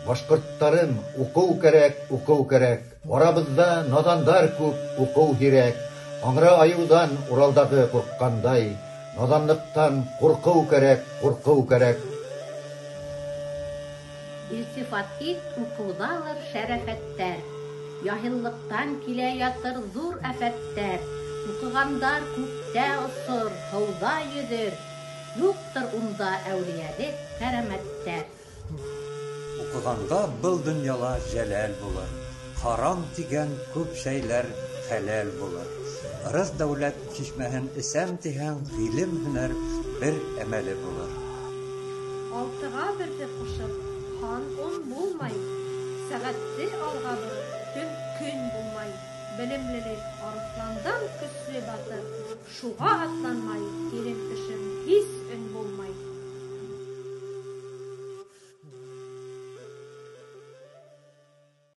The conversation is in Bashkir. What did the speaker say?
Башҡорттарым, уҡыу кәрәк, уҡыу кәрәк. Арабыҙҙа наҙандар күп, уҡыу һирәк. Аңра айыуҙан Уралдағы ҡурҡҡандай, наҙанлыҡтан ҡурҡыу кәрәк, ҡурҡыу кәрәк. Илтифат ит, уҡыуҙалыр шәрәфәттәр, Яһиллыҡтан килә ятыр ҙур афәттәр. Уҡығандар күктә осор, һыуҙа йөҙөр, Юҡтыр унда әүлиәлек, кәрәмәттәр. Уҡығанға был донъяла жәләл булыр, Харам тигән күп шәйләр хәләл булыр. Ырыҫ-дәүләт шишмәһен эсәм тиһәң, Ғилем-һөнәр бер әмәле булыр. Алтыға берҙе ҡушып, һан ун булмай, Сәғәтте алға бороп, төн көн булмай. Белемлелек арыҫландан көслө батыр, Шуға атланмай, килем-төшөм һис өн булмай.